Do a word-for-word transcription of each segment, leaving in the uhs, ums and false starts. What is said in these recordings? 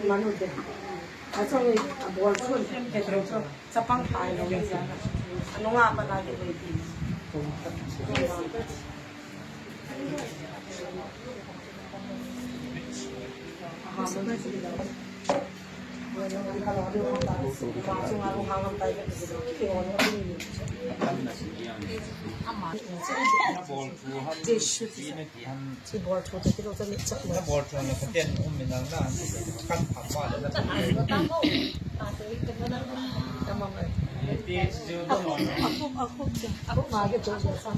Manu de. Achong ni abol chun petrol chun. Chapang thai lo ni jana. Anunga pa na ke wei ti. Jesu. Chi bol thu te kilo cha ni chak lo. Na bol thu na ka ten um min ang na. Kan pha pa le na. Tamam. Ti ju do mo. Aku, aku, aku. Aku ma ke tu sa.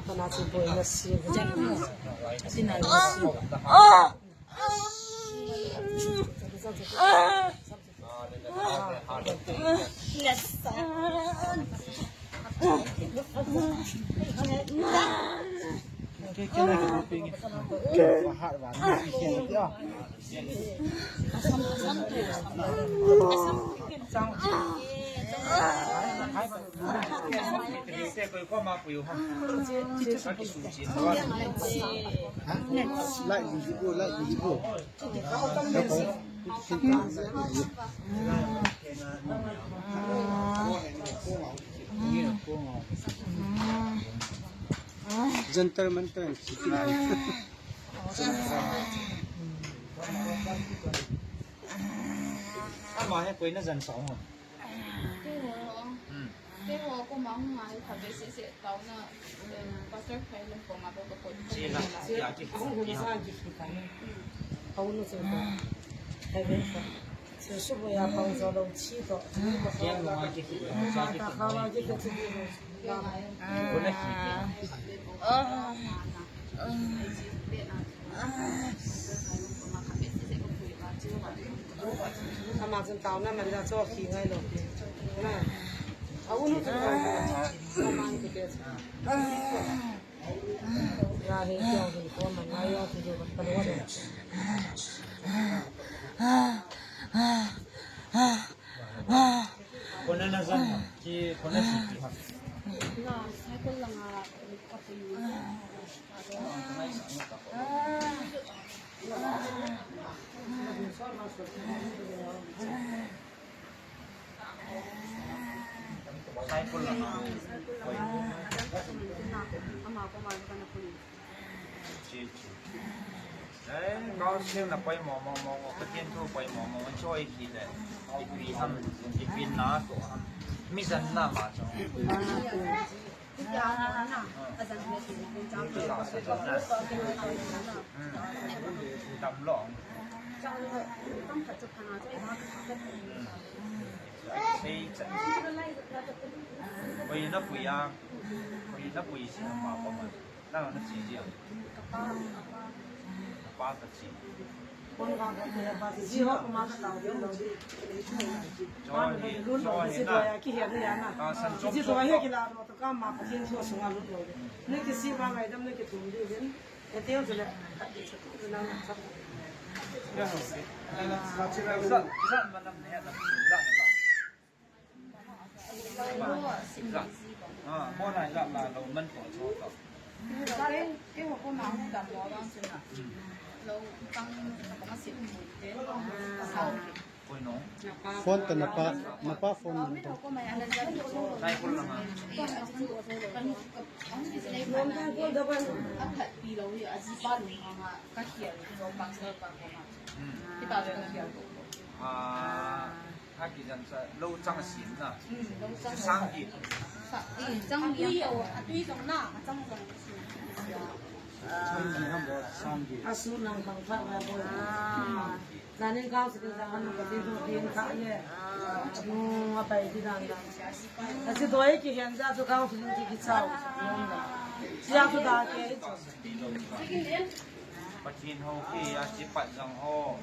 Ka na chi bol na si. Chi na. Like video, like video. Jantar Mantar. Ama he koi na jan sa ho. Hmm. Keiho koma hung ngai kha be se se tao na, eh, Pastor Khai lam koma bo ko ko. Sila, ya ki. Ahung hung sa ki ki ta. Ahung no se ko. Khai be sa. Se su bo ya pang zo lo chi to. Kei no ki ki. Ma ta kha wa ki ki ki. Ko na ki. Ah. Ama chun taona man da cho khi ngai lo. Na. A unu chun taona man ke ke. Ya he kya he ko man ngai ya tu jo ka lo. Kona na jan ki kona si ki ha. Na, cycle langa ka pu. Cycle langa. Chi, chi. Eh, kau sing na poi mo, mo, mo, mo, ka tin tu poi mo, mo, choi ki le. Ipi ham, ipi na to ham. Mi jan na ma chong. Ka ma Pathen thu sunga lut lo. Nei kisi ba ngaidam, nei kithum diu hin. Heteu chule. Zat, zat manam ne, zat, zat, zat. Zat. Ah, mo na zat la lo man ko cho to. Kei, keiho koma hung dam lo vang chun a. Lo tang ka ma si um te. Phone te napa, napa phone number. Ah, akijan sa lo chang sim na. Sang ki. Sang ki. Atui jong na, sang jong. Sang ki ham bo, sang ki. Asu nang bang pha ba bo. Nanin kau sini jangan nunggu tidur di kak ye. Nung apa itu dan dan. Kasi doi ki hen ja tu kau sini ki kicau. Siap tu dah ke. Pathen ho ki ya si pat jang ho.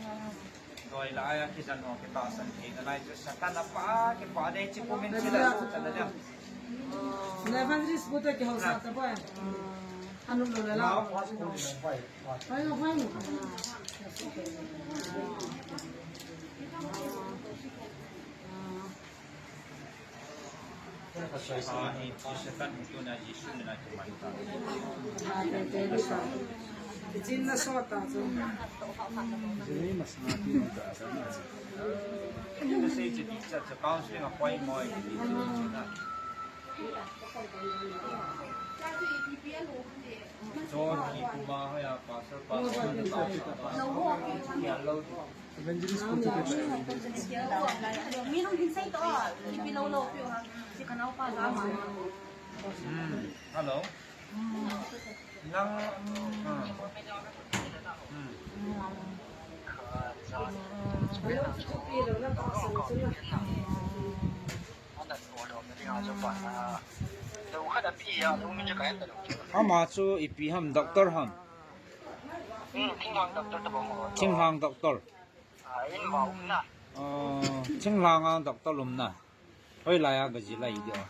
Doi la ya ki jan ho ki ta san ki na lai tu Satan apa ki pa de chi ko min chi la su ta la. Evangelist bu ta ki ho sa ta boy. Anu lo la la. Amen. Amen. Amen. Amen. Evangelist Pu chu kei. Hmm. Hello. Nang, hmm. Hmm. Ama chu ipi ham, doctor ham? Thinglhang doctor. Oh, Thinglhang a doctor umna. Hoilai a gaji lai deu.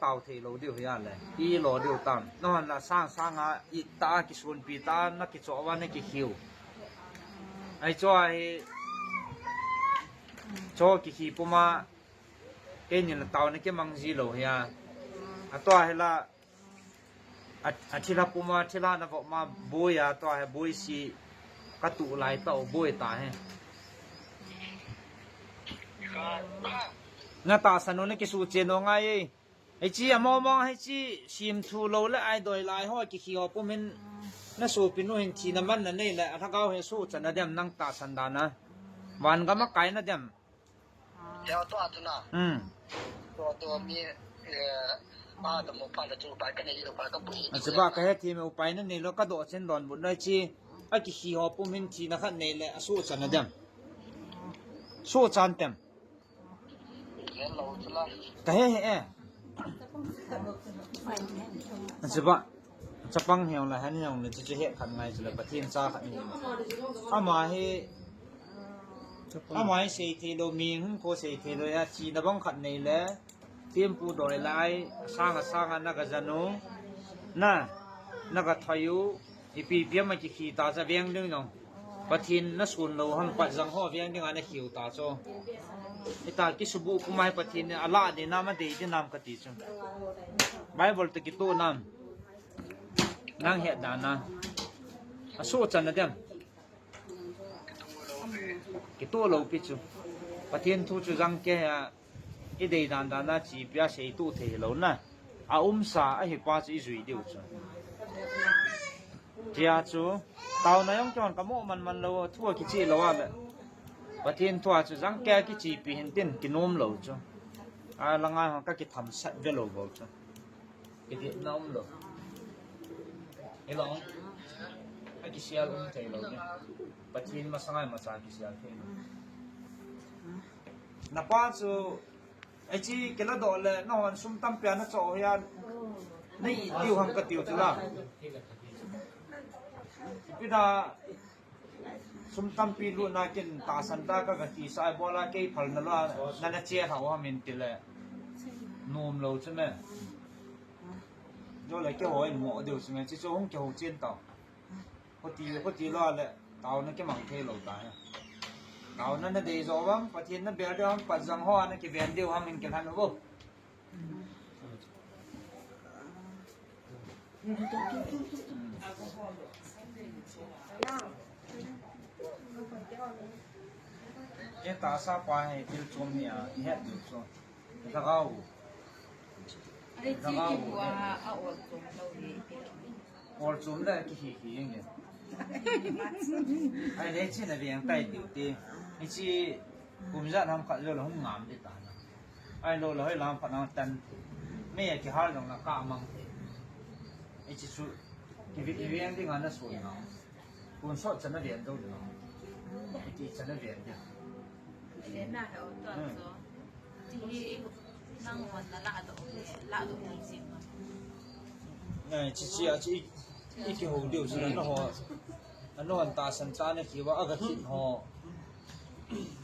Tao thei lou deu hi a le. I lo deu tam. Nahon la sang sang a i ta kisunpi ta na kicho va na kikhiu. Ai cho a hi cho kikhi puma keini la tao na kimang ji lou hi a. A to a hi la A, a thilha puma, thilha na vop ma boi a, tua he boi si ka tu lai ta u boi ta he. Na tahsan u na kisu chen u ngai e. Hichi a mo mo hichi sim thu lou le ai doi lai ho kikhi ho pumin na sopi nu hin thina man na nei le a lhagao he su chan na dem nang tahsan dan a. Van gam a kai na dem. Teo to a tu na. Hmm. To, to mi, eh, a to mo pa la chu pa ka nei lo pa ka pui. A chu ba ka he thi me upai na nei lo ka do chen don bu na chi. A kikhi ho pum hin thina khat nei le a su chan na dem. Su chan tem. Ka he he e. A chu ba. Chapang hiong la han hiong le chu chu he khat ngai chu le Pathen cha khat ni. Ama hi Ama hi sei thei lou, mi hung ko sei thei lou a, china bang khat nei le, tempu doi lai, asang asang a na ka jan u, na, na ka thoi u, ipi ipi ama kikhi ta cha veng ding jong. Pathen na sun lou ham, Pathen ho veng ding a na khiu ta chu. Ita kisubu kumai Pathen a la de nam a dei de nam ka ti chu. Bible te kitu nam. Nang he dan a. A su chan na dem. Kitu lou pi chu. Pathen thu chu jang ke a i dei dan dan a chi pia sei tu thei lou na. A um sa a hi pa chu i jui diu chu. Tia chu. Tao na jong kihon ka mo man man lou thu a kichi lou a le. Pathen thu a chu jang ke a kichi pi hin tin kinom lou chu. A la ngai hon ka kitham sat ve lou bou chu. Kidip na um lou. Hilou. A kisial um thei lou ni. Pathen masang a imacha kisial thei lou. Na pa chu, a chi kila do le, na hon sum tampi a na cho hian. Na i tiu ham ka tiu chu la. Pi da, Sum tampi luna kin tahsan ta ka, ka ti sa ai bola kei phal na la na na che hau ha min ti le. Nom lou chu me. Jo le ke hoi mo deu chu me, chi chu hung ke ho chen tao. Ko ti, ko ti lo le, tao na ke mang thei lou ta he. Tao na na dei zo bam, Pathen na bel deu ham, Pathen ho na ke ben deu ham in ke han bo. Ke tahsa pa hi thil chom ni a, i het diu chu. Lhagao. Ai, chi ki bua a ol chom lou hi. Ol chom le kihi hi nge. Ai le chi na veng tai diu ti. I chi kum ja nam khat jo la hung ngam di ta na. Ai lo la hoi lam khat nang tan. Me a kihal jong la ka mang te. I chi chu ki vi, ki veng ding a na soi na. Kun sot chan a veng dou ding. Ki chan a veng ding. Nai, chi chi a chi i, i kihou diu chu na ho. A nu an tahsan cha na kiva a ga khin ho.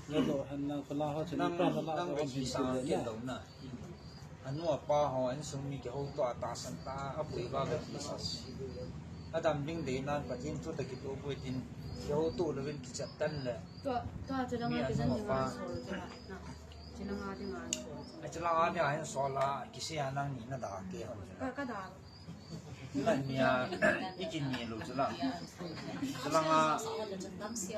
Na do han na ko la ho chu nang, na la nang do ga han kisa hin kin lou na. A nu a pa ho, insung mi kihou to a tahsan ta, a pui va ga kisa. A dam ding dei nan Pathen thu ta kituh pui tin. Kihouto louvin kichat tan le. Tua, tua, chilanga mi kichat anung ni pa. Ngan sol chila. Na. Chilanga ni ngan sol chila. A chilanga ni ngan sol a, kisei a nangni nada kei hon chila. Ka, kada. Nani a, ikini lou chila. Chilanga,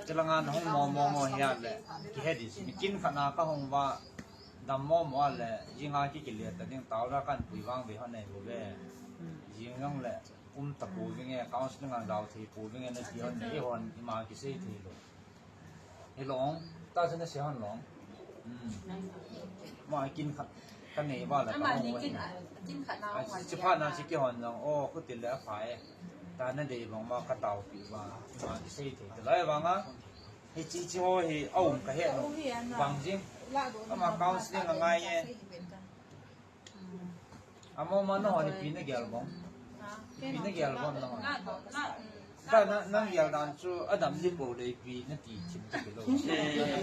chilanga nahung mo mo mo hia le. Kihe di, mi kin khat na kahung uva. Dam mo mo le, jinga kikile ta ding tao la kan pui vang ve hon nei vo ve. Jing jong le, um ta pu vinge, counseling ang dau thei pu vinge, na ti hon nei hon, ima kisei thei lou. Hello, ta se na se hon long. Hmm. Ma kin khat, ka nei ba la ka hong kin, kin khat na. Ai, hong si pa na si ki hon long, oh, khu ti le a phai. Ta na dei bang ma ka tao pi ba, ima kisei thei. Te lai bang a, Hichi chi ho hi aum ka he lou. Bang jing. Ama counseling a ngai e. Amo ma na ho ni pi na gel bang. Pi na gel bang na ho. Ka na, nang gel dan chu adam di po le pi na ti thim ti lou.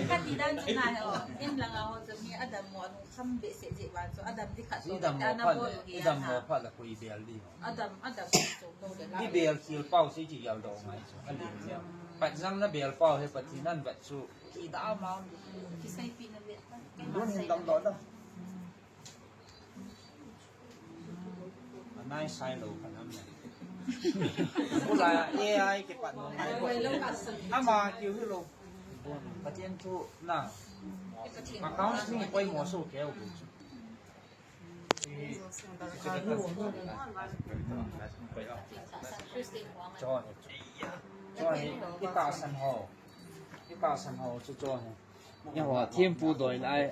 Ka ti dan chu na he o. In langa ho chu mi adam mo anu kham be se ji ba chu adam di khat. Adam mo pha le, adam mo pha le koi bel di ho. Adam, adam chu lou le la. Di bel thil pau si ki gel do ngai chu. A lim le. Pat jang na bel pau he Pathen in vet chu. Ki da ma. Ki sai pi na vet. Lun hin dam do da. A nai sai lou ka nam na. Bula A I ki pat no ngai ko. Ama kiu hi lou. Pathen thu na. Account ni koi mo so ke u. Cho hi, cho hi, i tahsan ho. I tahsan ho chu cho hi. Eiho thempu doi lai.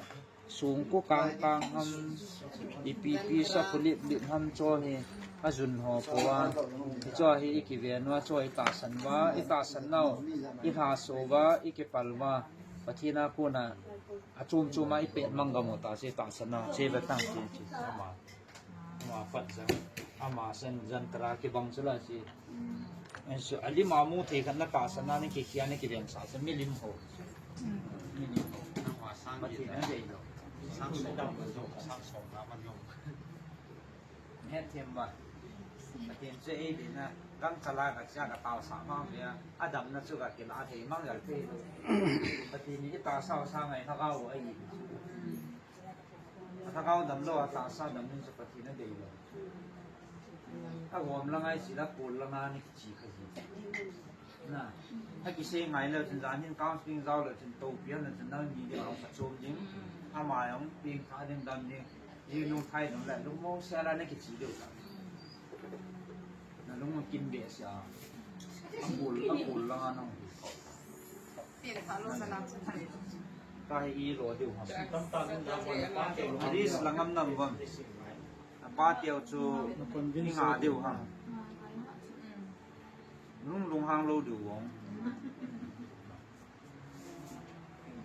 Songko kang kang ham, ipi ipi sa pulip lip ham cho hi. Ajun ho po a. Cho hi i kiven uva, cho i tahsan uva, i tahsan nau. I lhaso uva, i kipal uva. Pathen a kona. Achom chom a i pet mang gam u ta che tahsan a che ve tang che che. Ama, ama pat jang, ama sen jan tara kibang chu la che. Ensu, a lim a mu thei khat na tahsan a ni kikhia ni kiven sa che milim ho. Milim ho. Pathen a dei lou. Sang som na man lou, sang som na man lou. Hethem ba. Pathen chu ei dei na, gangtah a ka cha ka taosah ma ve a, adamna chu ka kila thei mang jal thei lou. Pathen ni taosah sa ngai lhagao ahi. A lhagao damlou a tahsa dam ding chu Pathen a dei lou. A gom la ngai si la kol la nga ni kichi kha ji. Na, a kisei ngai leu chun, jan hin counseling jao leu chun, topi hon leu chun, nang ni ding a hung pha chom ding. Ama jong peng tha ding, dam ding. Ji nung thai ding le, lungmong sel a na kichi deu ta. Na lung kim be sia. A bul, a bul lang a nang. Ka hi i lo deu ha. Aris la ngam nam vam. A pa teu chu i nga deu ha. Lung lung hang lou deu vong.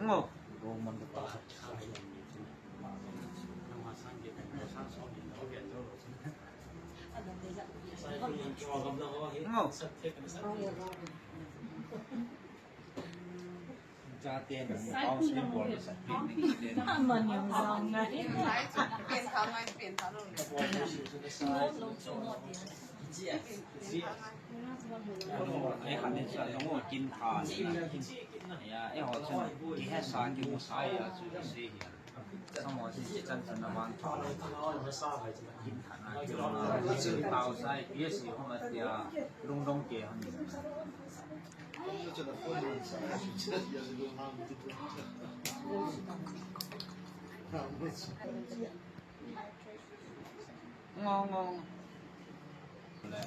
Ngo. Ngo. Chate na counseling bol ni sa. Aman yang zang na. Pen tha ngai, pen tha lo. Ai, khat ni sa, nung kin kha ni. Ya, eh, ho chun, kihe sa, kimu sa ya, chu, si ya. Samo si chan chan na van tha. Kin kha na, kin na. Tao sai, P S C ho ma tia, lungdong ke han. Ngo, ngo. Le,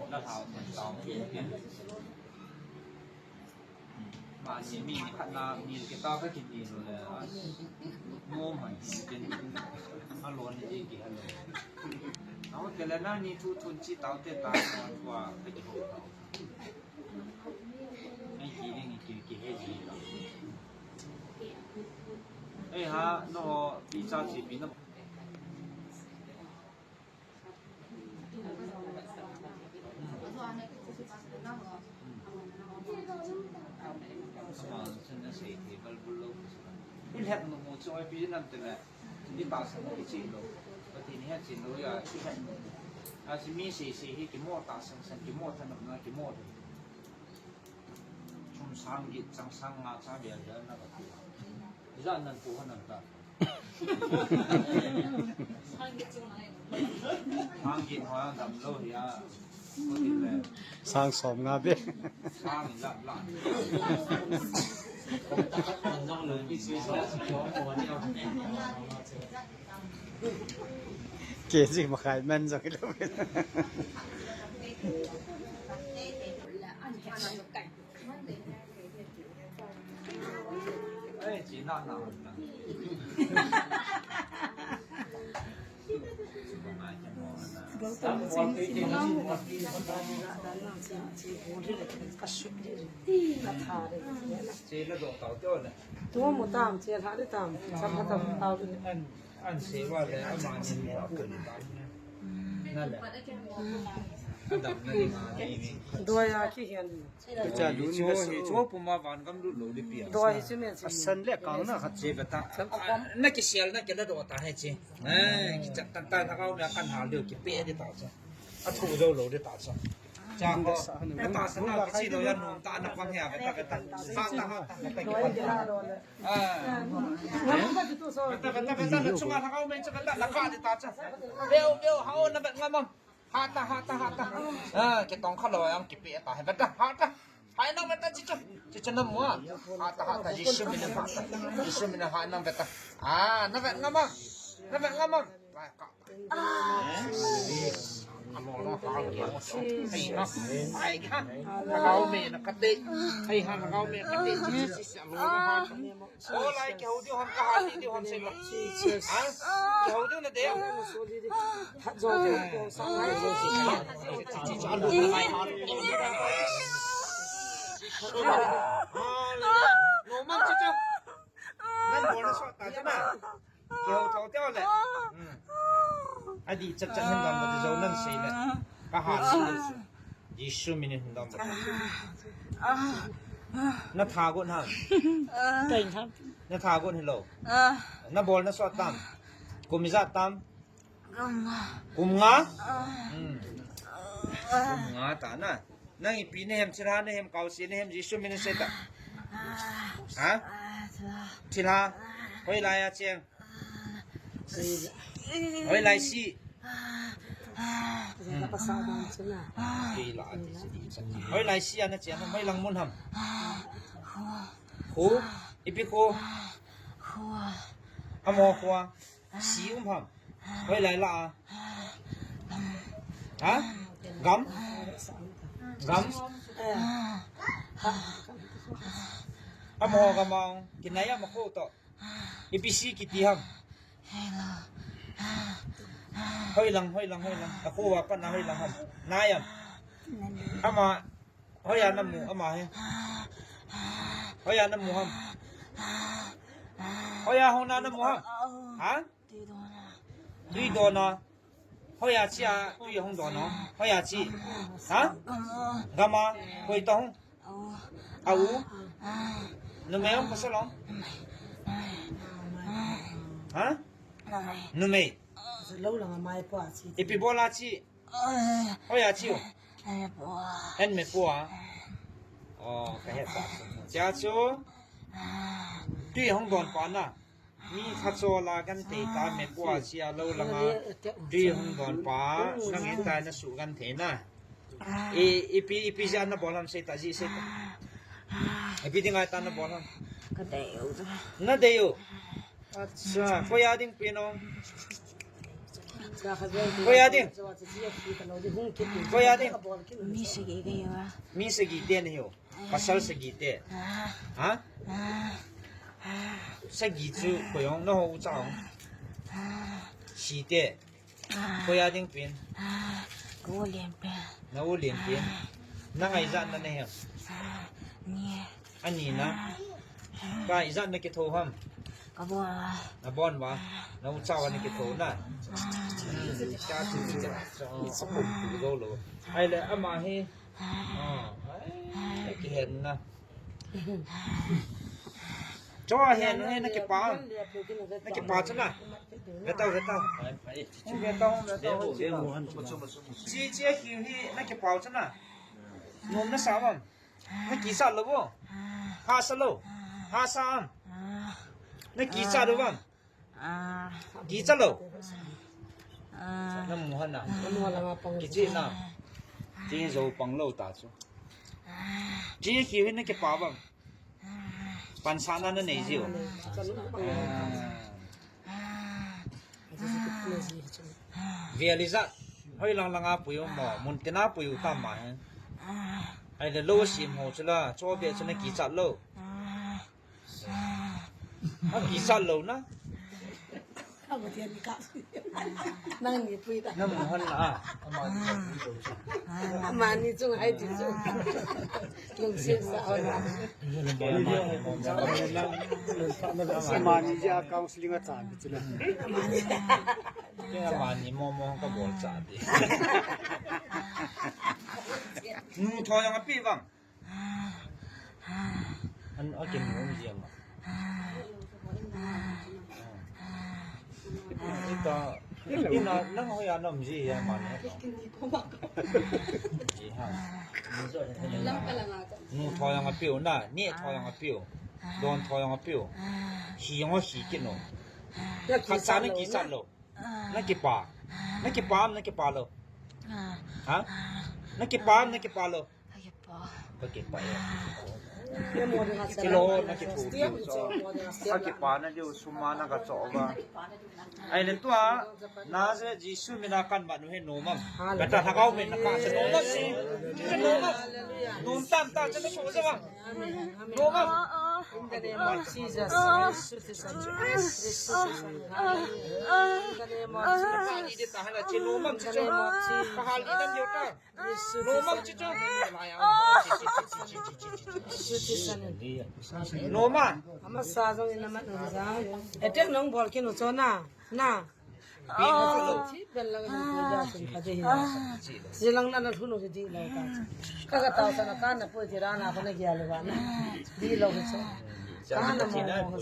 la thao, thao. Mani mi khat na mi kita ka kiti lo le. Mo man tin tin. Alo ni ki alo. Au te le na ni thu thun chi tao te ta tua ka ki ho. Ai ki ding ki ki he ji. Ei ha no pi cha chi pi na. I lhep nom mo chu ai pi nam te le. I tahsan i chi lo. Pathen i het chi lo ya i lhep nom. A si mi sei sei hi kimo tahsan san kimo thanopna kimo. Sang get chang sang nga cha bia bia na ka pu. Ijat nan pu han nan ta. Sang get hoa dam lou hia. Ko ti le. Sang som nga be. Sang ijat la. Kg makhai man jong ilou. Tu mu tam, che lha di tam, cham lha tam, tao di. An, an se wa le, ama ni ni a kun tam na. Na le. Adam na ni ma ni ni. Doi a ki hian. Cha lu ni na so. Cho pu ma van gam lu lo di pia. Doi chu men. A san le kang na khat che ba ta. Na ki sial na ki la do ta he che. Eh, ki chat tan tan ka u na kan ha le ki pe di ta cha. A thu zo lo di ta cha. Cha ko. Na ta sa ta ki chi lo ya nom ta na pang he a ta ta. Sa ta ha ta ta ki pang. Ah. Beta, beta, beta, na chunga lhakao mei chu beta, na kha ni ta cha. Veu, veu, hao na vet ngam am. Ha ta, ha ta, ha ta. Ah, kitong kha lo ang kipe ta. Beta, ha ta. Hai nang beta chichu. Chichu na mu a. Ha ta, ha ta, Jesu min ha ta. Jesu min ha nang beta. Ah, na vet ngam am. Na vet ngam am. Vai ka. Lhakao me na kate. Hei ha, lhakao me na kate. Olai, kihou diu ham, kaha diu ham, sei lo. Ha? Kihou diu na dei. No man chu chu. Nan bol na sot ta chu na. Kihou thou teo le. Hmm. Adih chat chat hin dam, ati jou nan sei le. Kaha le. Jesu min in hin dam. Na tha got ham? Kahin tha. Na tha got hilou. Na bol na sot tam? Kum ijat tam? Kum nga. Kum nga? Hmm. Kum nga ta na. Nang ipi nahem, thilha nahem, kaose nahem, Jesu min in sei ta. Ha? Thilha. Hoilai a cheng? Hoilai si? Hoilai si a na cheng ham? Hoilang mun ham? Kho? Ipi kho? Amaho kho a? Si um ham? Hoilai lah a? Ha? Gam? Gam? Amaho gam a? Kinai a, ama kho toh? Ipi si kiti ham? Hoilang, hoilang, hoilang. Akho a pat na hoilang ham? Nai am? Ama, hoiya namu, ama hi? Hoiya namu ham? Hoiya hung na namu ham? Ha? Tui don a. Hoiya chi a, tui hung don a. Hoiya chi. Ha? Gam a, koi toh hung? A u? Numei hung pasal hung? Ha? Numei. Ipi bol a chi? Hoiya chi u? An me pu a. Oh, ka het ta. Chia chu. Tui hung don pa na. Mi thachol a kan thei ta, me pu a chi a lo lang a. Tui hung don pa. Nang hi ta na su kan thei na. I, ipi, ipi jeh a na bol ham sei ta, jih sei ta. Ipi ding a ta na bol ham? Ka dei u. Na dei u. Acha, koi a ding pen o? Koi a ding? Koi a ding? Mi sagi ka hi uva. Mi sagi te na hi u. Pasal sagi te. Ha? Sagi chu koi hung, na ho u cha hung? Si te. Koi a ding pen? Ka u len pen. Na u len pen. Na ngai ijat na na hem? Ni. Ani na. Ka ijat na kitho ham? Ka bon uva. Na bon uva. Na u cha uva na kitho na. Hmm, cha chu cha. Sa kum tu lo lo. Ai le ama hi. Oh, ai, kihen na. Cho a hen, hen na kipa. Na kipa chu na. Ve tau, ve tau. Ve tau, ve tau. Chi, chi a hi hi na kipa chu na. Nom na sa mam? Na kichat lou vo. Hahsa lou. Hahsa am. Na kichat lou vam. Kichat lou. Na mu hon na. Kichih na. Chi jou pang lou ta chu. Chi khi hin na kipa vam. Pansahna na nei jiu. Vel ijat. Hoi lang langa pui u mo. Mun tina pui u tam ma hen. Ahile lou sim ho chu la. Cho be chu na kichat lou. A kichat lou na. Nang ni pui ta. Na mu hon na a. Amani chung hai ti chung. Lungset sa hon na. Amani ja counseling a chan ti chu na. Amani mo mo ka bol cha ti. Nu tho jong a pi vang. An a kin um ji ama. Ita, ina, nang hoi a nom ji ama ne. Ji ha. Nu tho jong a piu na, ni tho jong a piu. Don tho jong a piu. Hi jong hi kin no. Khat cha na kichat lou. Na kipa. Na kipa am, na kipa lou. Ha? Na kipa am, na kipa lou. Ka kipa e. Kilo na kithu piu cho. Ka kipa na diu sum a na ka cho va. Ahile tua, Nazareth Jesu mina kan mat nu he nom am. Beta lhagao min na ka cha nom am si. Nom am. Nom tam ta cha na so ja va. Nom am. In the name of Jesus. In the name of Jesus. Ka hal i dan diu ta. Nom am chi chu. Nom am. Ama sa jong in ama nu ja. Ete nong bol kin u cho na. Na. Pi na chu lou. Thi ben la ka jong ja sun ka de hi. Jilang na na thunu di lou ka. Ka ka tao sa na ka na poi ti ra na ko na gia lou ba na. Di lou ka cho. Ka na mo mo.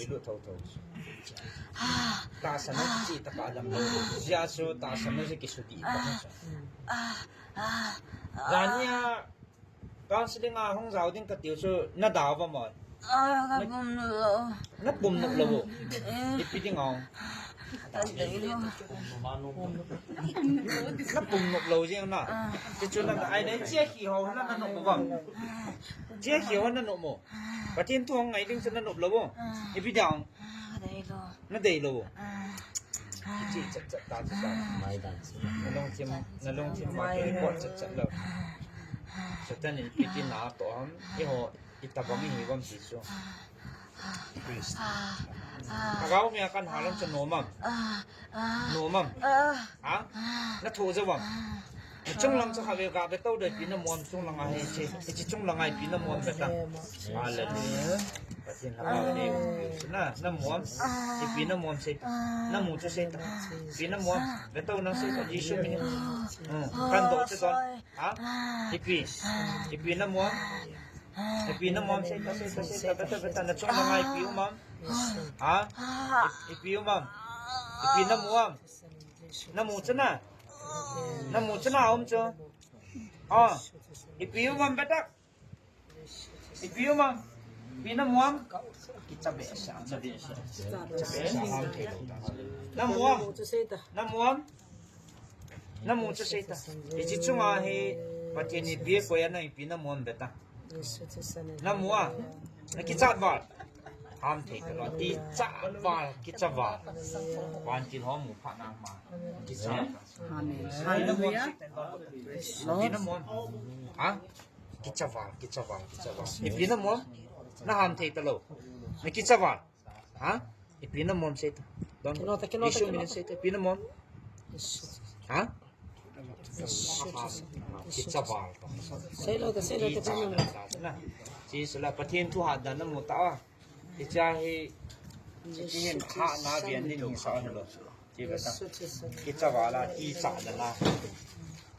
Tahsanna chi ta pa dam lou. Jia su tahsanna ji kisu di pa. Jania counseling a hung jao ding ka tiu chu na dau va mo. Ka pum nop lou. Na pum nop lou. Ipi ding ong. Ka dei lou. Na pum nop lou jeng na. Ti chu na ai nei chia khi ho na na nop mo. Chia khi ho na nop mo. Pathen thu hong ngai ding chu na nop lou. Ipi ding ong. Ka dei lou. Na dei lou. Kichi chat chat ta chu sa. Mai dan si. Na lungthim, na lungthim ma report chat chat lou. Satan in piti na to ham. Iho itabang ihi vam si chu. Agao mi akan halam chu nom am. Nom am. Ha? Na tho jo vam. Chunglang chu khatvei ga ve to de pi na muam chunglang a hi chi. Chi chunglang a pi na muam ve ta. Hallelujah. Pathen la ka ve. Na, na muam. Ipi na muam sei ta. Na mu chu sei ta. Ipi na muam. Ve to na sei ta. Jesu min. Hmm. Kan do chu don. Ha? Ipi. Ipi na muam. Ipi na muam sei ta, sei ta, sei ta. Ve ta, ve ta. Na chunglang a ipi um am. Ha? Ipi um am. Ipi na muam. Na mu chu na. Na mu chu na um chu. Ah, ipi um am ve ta. Ipi um am. Ipi na muam. Kicha be sa, cha be sa. Cha be sa. Na muam. Na muam. Na mu chu sei ta. Ichi chunga hi Pathen in ipi koi ana ipi na muam ve ta. Na mu a. Na kichat val. Ham thei ta lou. Kichat val, kicha val. Van kin ho mu pha na ma. Kicha. Amen. Hallelujah. Ipi na muam. Ha? Kicha val, kicha val, kicha val. Ipi na muam. Na ham thei ta lou. Na kicha val. Ha? Ipi na muam sei ta. Don. Kino ta, kino ta, Jesu kino min ta. Sei ta. Ipi na muam. Ha? Kicha val ta. Sei lou ta, sei lou ta, kicha val ta. Na. Jesu la Pathen thu hat dan na mu ta a. Kicha hi. Kicha hi ha na bian ni ni sa na lou. Chi ve ta. Kicha val a, kicha dan a.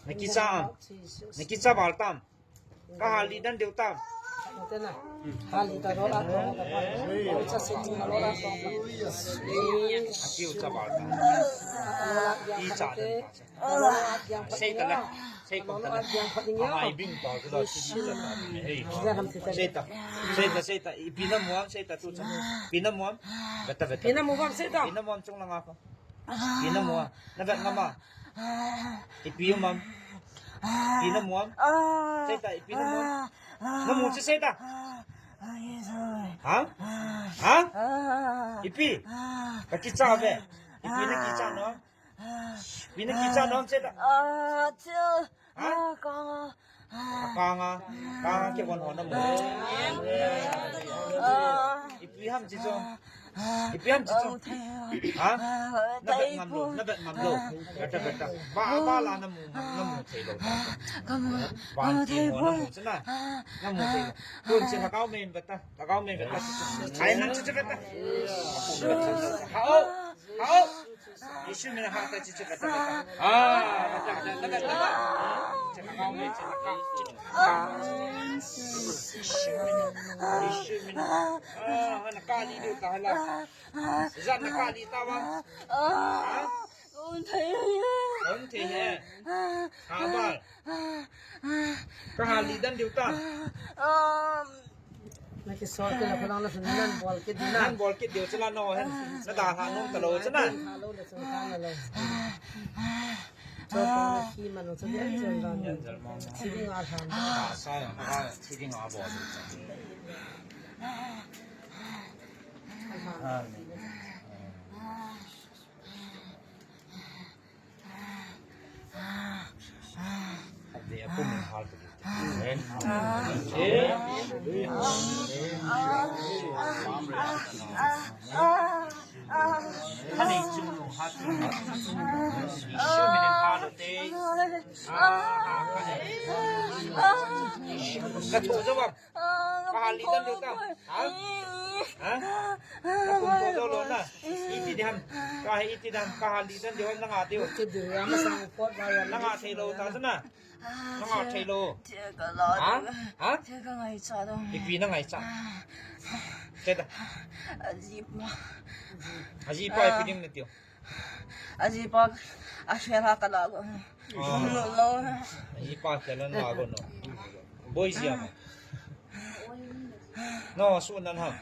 Na kicha am. Na kicha val tam. Ka hal i dan diu tam. Tena. Hali ta rola to ta pa. Cha se ti rola to pa. Akiu cha ba ta. Rola ya I cha te. Seita la. Seita la. Hai bing ta la. Seita. Seita, seita. Ipi namu ham, seita tu cha. Ipi namu ham. Veta, veta. Ipi namu ham, seita. Ipi namu ham, chung langa pa. Ipi namu ham. Na vet ngam a. Ipi um ham. Ipi namu ham. Seita, ipi namu ham. Namu chu seita. Ha? Ha? Ipi? Ka kicha ve. Ipi na kicha no? Ipi na kicha no, seita? Ha? Kanga. Kanga kivon ho namu. Ipi ham chi chu. Ipi ham chi chu. Ha? Na vet ngam lou, na vet ngam lou. Beta, beta. Ba, ba la namu, namu thei lou. Kamu, kamu thei lou. Namu thei lou. Tun chi lhagao mei in veta. Lhagao mei in veta. Ai nang chi chi veta. Hao. Hao. Jesu min a ha ta chi chi veta. Ah, veta, veta, veta, veta. Chi lhagao mei chi lhagao. Jesu min a. Ah, na kali diu ta hala. Jan na kali ta vang. Hon thei he. Hon thei he. Ha ba. Ka hali dan diu ta. Na kisol kit la phalang na sun nan bol kit na. Nan bol kit diu chala no hen. Na dalha nom talou chala. Dalha lou le sun kan lou. Cho pa na khi ma no cho dia jen dan. Jen jal mo. Thi ding a lhan. Ah, sa ya, ah, thi ding a bol. Amen. Ka hali dan diu ta. Ha? Ha? Ka pum to lo na. Iti diham. Ka iti diham. Ka hali dan diu na nga diu. Na nga thei lou ta na. Na nga thei lou. Ha? Ha? Ipi na ngaicha. Seita. Ajipa ipi ding na tiu. Ajipa, akhel a ka la go. Ah. No, no. Ajipa khel a na la go no. Boi jia ma. No, su nan ham.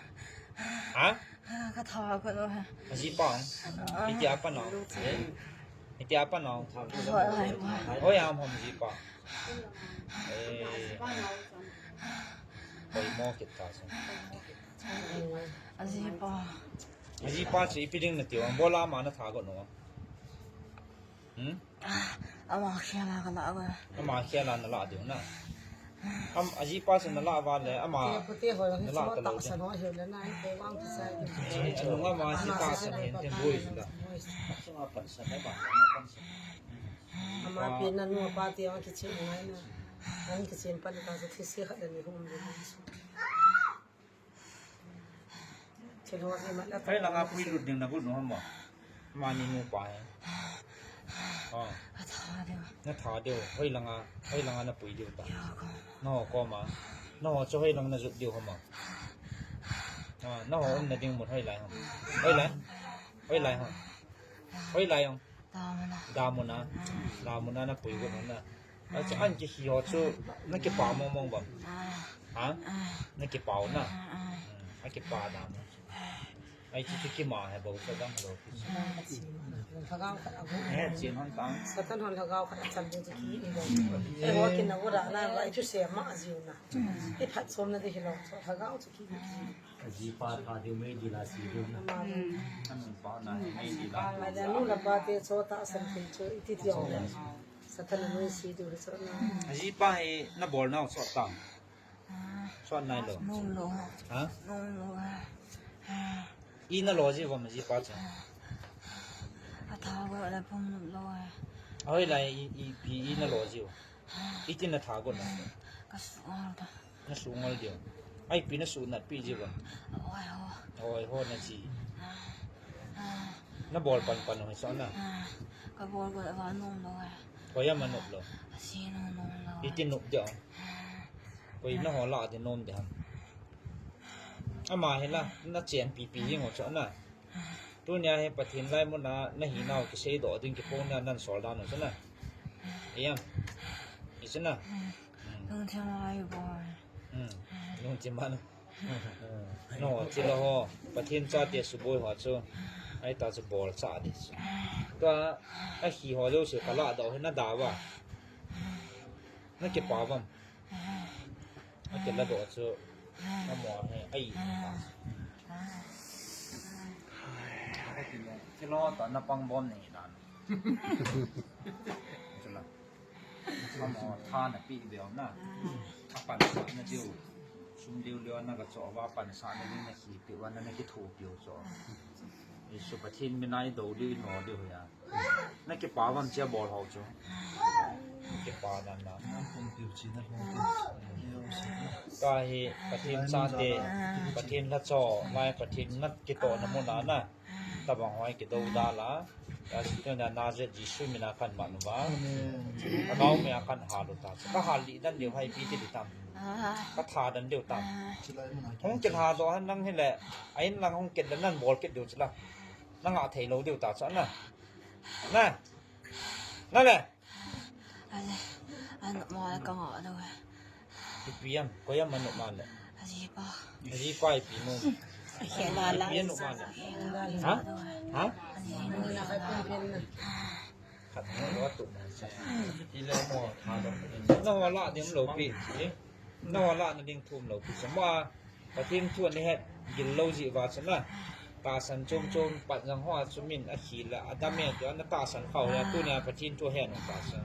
Ha? Ka tha go no. Ajipa. Iti apa no? Iti apa no? Oi, am ham ajipa. Eh. Oi, mo kit ta sa. Ajipa. Ajipa chu ipi ding na tiu, bola ama na tha go no. Hmm? Ama khel a ka la go. Ama khel a na la diu na. Am, ajipa chu na la va le, ama na la ta lou. Nung ama si ta sa hen te boi la. Ama pi na nu pa ti ang kichen ngai na. Ang kichen pan ka sa thi si khat ni hum le. Hoilanga pui lut ding na got no ham? Mani nupa he. Oh. Na tha diu. Hoilanga, hoilanga na pui diu ta. Nangho koma. Nangho chu hoilanga na jot diu ham? Ah, nangho umna ding mun hoilai ham? Hoilai? Hoilai ham? Hoilai ham? Damuna. Damuna. Damuna na pui got na. Achu an kihi ho chu na kipa mong mong bam. Ha? Na kipa u na. Hmm, a kipa dam. Ai chu chu kima he bou sa dam lo. Lhagao khat a gu. He chin hon tang. Satan hon lhagao khat a chan ding chu ki i lo. Ei ho kin na gu da na, ai chu se ma a jiu na. I phat som na ding hi lo. Lhagao chu ki. Ajipa tha diu mei di la si diu na. Ajipa na mei di la. Ai da nu la pa te cho ta san te cho iti ti ong le. Satan a nu si diu le cho na. Ajipa hi na bol nau cho ta. Cho nai lo. Nom lo. Ha? Nom lo. I na lo ji vom ajipa cho. A tha go la pum nom lo. Hoilai i, i pi i na lo ji. Iti na tha go na. Ka su ong ta. Na su ngol diu. Ai pi na su nat pi ji ba. Oi ho. Oi ho na ji. Na bol pan pan ho so na. Ka bol go va nom lo. Koi ama nop lo. Asi nom nom lo. Iti nop diu. Koi na ho la de nom de ham. Ama hi la, na chen pipi jing u chu na. Tunia hi Pathen lai muna, na hinau kisei doh ding kiphong na nan sol dan u chu na. Iyam. I chu na. Lungthim a i bol. Hmm. Lungthim a na. No, ti la ho. Pathen chate suboi ho chu. Ai ta chu bol cha di chu. Ka, a hi ho lo se ka la doh hi na da va. Na kipa vam. A kila doh chu. Na mo he, ai. Kilo ta na pang bom nei dan. Chu na. Ama tha na pi bel na. A pansah na diu. Sum liu liu na ka cho va pansah na diu na hi pi va na na kitho piu cho. Jesu Pathen mina i do diu i no diu ya. Na kipa vam chia bol ho chu. Na kipa dan na. Ka hi Pathen chate, Pathen la cho, mai Pathen na kito na muna na. Tabang hoi kido da la. Ka si tu na Nazareth Jesu mina kan ma nu va. Ka gao me kan ha lu ta. Ka ha li dan diu hai pi ti di tam. Ka tha dan diu tam. Hung kit ha do han nang hi le. Ain lang hung kit dan nan bol kit diu chu la. Na nga thei lo diu ta chu na. Na. Na le. Ale, ano mo ka nga lo. Ipi am, ko yam ano ma le. Aji pa. Aji pa ipi mo. Ipi ano ma le. Ha? Ha? Khat mo lo tu. Ile mo tha lo. Na wala dim lo pi. Na wala na ding thum lo pi. Sama Pathen thu ana het gil lo jeh uva chun a, tahsan chom chom Pathen ho a chu min a khel a, a dam e, tua na tahsan khau ya, tunia Pathen thu ahet nung tahsan.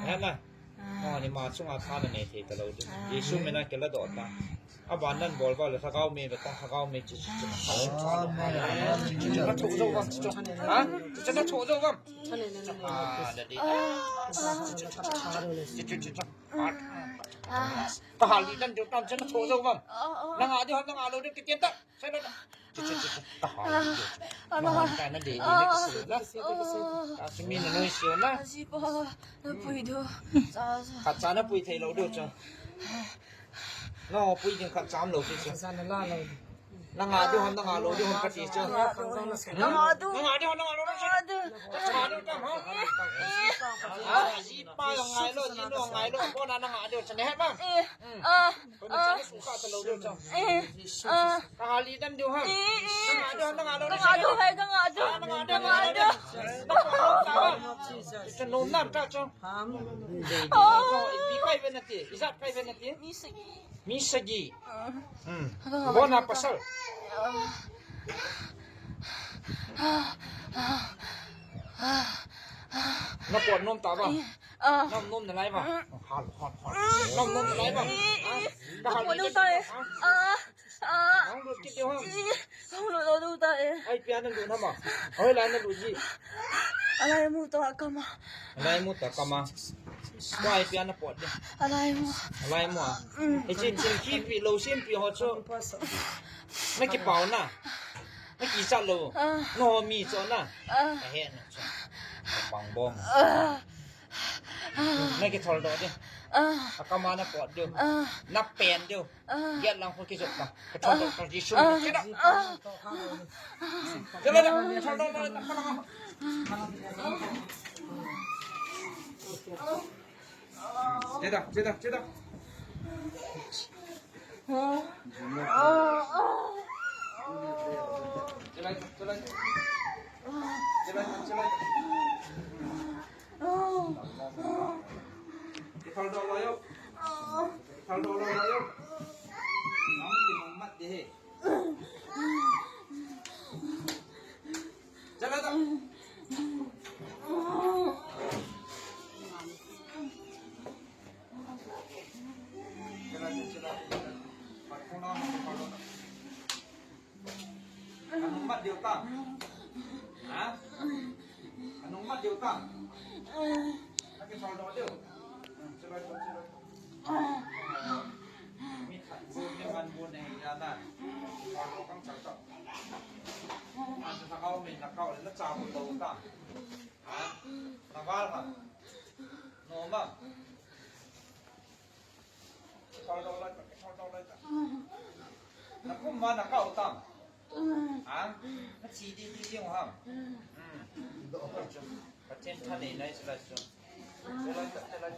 Ahet na? Ani ma chunga tha na nei thei ta lo ding. Jesu mina kila doh ta. Aban nan bol val le Lhagao me ve ta, Lhagao me chi chi chi. Amen. Chi chi na tho jo vam, chi chi. Ha? Chi chi na tho jo vam. Ah, da di. Chi chi chi chi. Ka hal di dan diu tam chen tho jo vam. Na nga di hon na nga lo di kitian ta. Chen na. Ka hal di. Ma hon ta na di di na kisi na. Ka sumi na noi siu na. Aji pa, na pui diu. Khat cha na pui thei lo diu chu. No, pui ding khat cha um lo diu chu. Na nga diu hon, na nga lo diu hon kati chu. Na nga diu. Na nga diu hon, na nga lo diu chu. Ka cha diu tam hon. Ha? Ji pa jong ngai lo, ji no ngai lo, bona na nga diu chu ne het ma. Eh, ah, ah. Ko na cha su ka ta lo diu chu. Eh, ah. Ka hal di dan diu ha. Na nga diu hon, na nga lo diu. Ka nga diu hai, ka nga diu. Na nga diu, na nga diu. Ka nom nam ta chu. Ipi kai ve na ti, ijat kai ve na ti. Mi sagi. Mi sagi. Hmm. Bona pasal. Na pot nom ta ba? Nom nom na lai ba? Hal, hal, hal. Nom nom na lai ba? Ka hal nom ta e. Nang lut kit diu ham? Nang lut lo diu ta e. Ai, pia na lut ham a? Hoi lai na lut ji. Alai mu ta kama. Alai mu ta kama. Ko ai pia na pot diu. Alai mu. Alai mu a. Hiche chin kipi lo sim pi ho chu. Na kipau na. Na kichat lo. No mi cho na. Ka he na cho. Pang bom. Na kithol doh diu. Akama na pot diu. Na pen diu. Get lang ko kijot ta. Ka thon ta, ka ji sun. Chela da, chela da, chela da. Chela, chela, chela. Chela, chela. Chela, chela. Kithol doh lo yo. Kithol doh lo yo. Nang kinung mat di he. Jala da. Jala, jala. Pat ko na, kithol doh. Anung mat diu ta. Ha? Anung mat diu ta. Aki sol do diu. Chibai to, chibai to. Mi khat bu, mi man bu ne ya na. Sol do kang chal to. Asa na kau mi na kau le na cha bu to ta. Ha? Na val ma. No ma. Sol do la, sol do la. Na ko Mana kau tam. Ang, na chi di di yung ham. Hmm. Pathian thanei nai sila su. Sila ta, sila.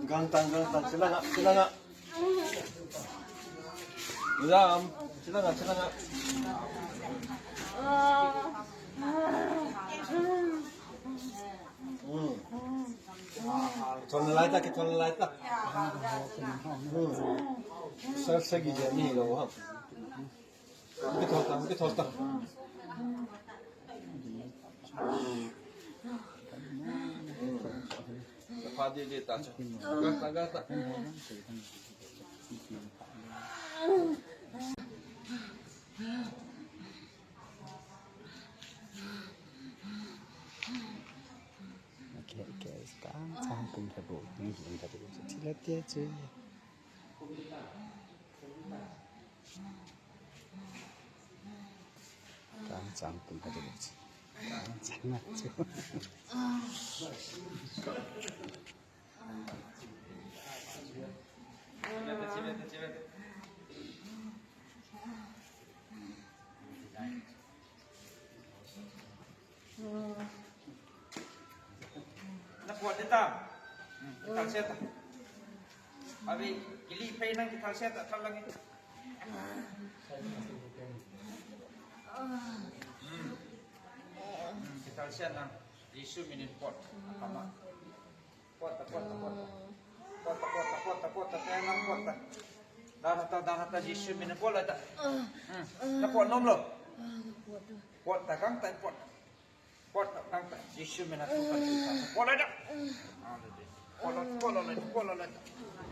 Gangtang, gangtang, sila nga, sila nga. Madam, sila nga, sila nga. Hmm. Kithol nalai ta, kithol nalai ta. Hmm. Sir, sir, kija ni lo ha. Kithol ta, kithol ta. Pha di di ta cha. Gangtang, gangtang. Okay, okay, sekarang sangkum satu, ni belum satu. Sila dia je. Sekarang sangkum satu. Sekarang sana tu. Na puat ding ta. Hmm, kithal set ta. Abi, kili phei nang kithal set ta, thal lang. Hmm. Hmm, kithal set nang. Jesu minin puat. Kama. Puat ta, puat ta, puat ta. Puat ta, puat ta, puat ta, puat ta, puat ta. Dan hata, dan hata, Jesu mina puat la ta. Hmm. Na puat nom lo. Puat ta, gangtah in puat. Puat ta, gangtah. Jesu mina puat ta. Puat la ta. Hallelujah. Puat la, puat la, puat la, puat la.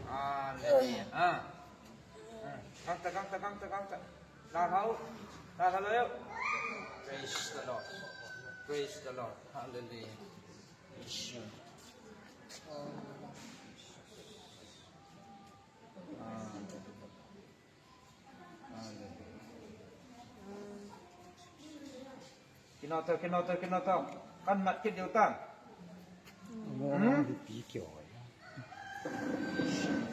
Hallelujah. Ah. Hmm. Gangtah, gangtah, gangtah, gangtah. Lalhau. Lalhau lo yo. Praise the Lord. Praise the Lord. Hallelujah. Kinoto, kinoto, kinoto. Kan mat kit diu ta. Hmm?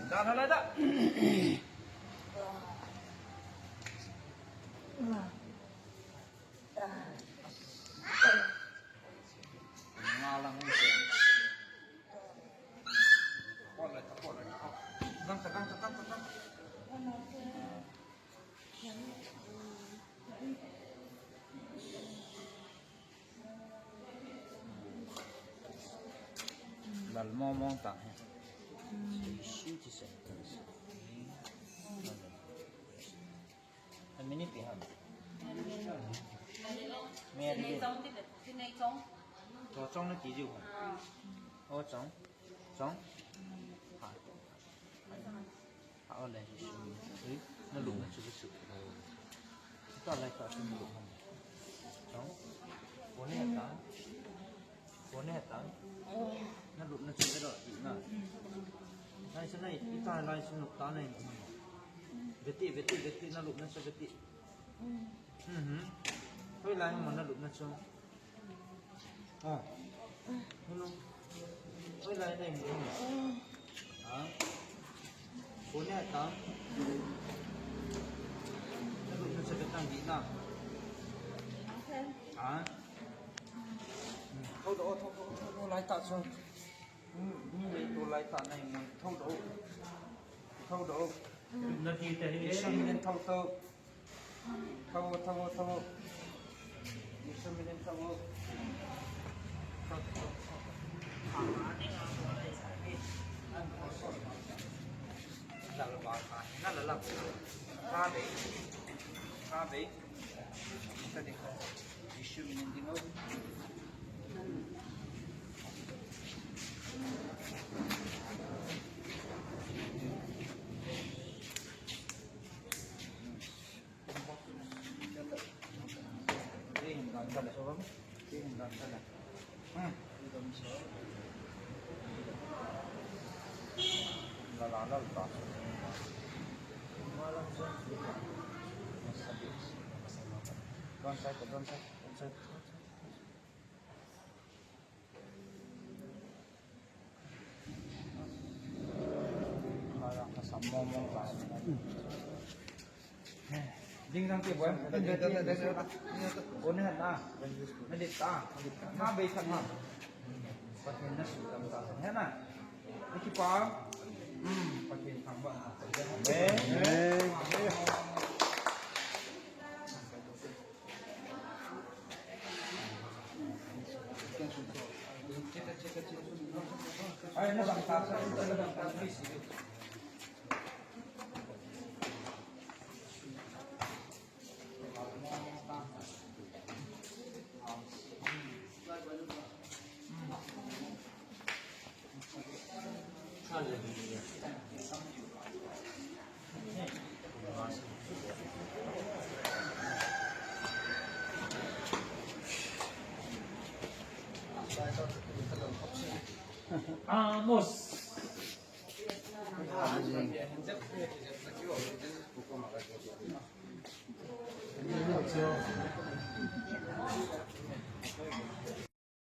Dan halai da. Nga lang. Lal mo mo ta he. Sweet is a Amini pi ham. Mary. Chong ti le, ti nei chong. Cho chong na ti jiu ham. O chong. Chong. Ha. Ha o le. Ui, na lu na chu chu. Ta lai ta chu na lu ham. Chong. O ne ta. Kone ta. Na lupna chu velo, na. Lai sa nai, ita lai sa lupta nai. Veti, veti, veti, na lupna chu veti. Mhm. Hoilai mo na lupna chu. Ah. Hello. Hoilai nai mo. Ah. Kone ta. Na lupna chu vetang di na. Ah. Thou doh, thou, thou, thou, thou, lai ta chu. Mi lei to lai ta nai mun thou do. Thou do. Na ti te hi. Isum min thou to. Thou, thou, thou. Isum min thou. Thou, thou, thou. Lal ba ta. Na la la. Ka be. Ka be. Ka de. Isum min ding o. Don't say, don't say, don't say. Ding dang te boy. Kone na. Na dit ta. Na bei khat na. Pathen na su tam ta. He na. Ni ki pa. Hmm. Pathen thangvah. Amen. Amen. Amos.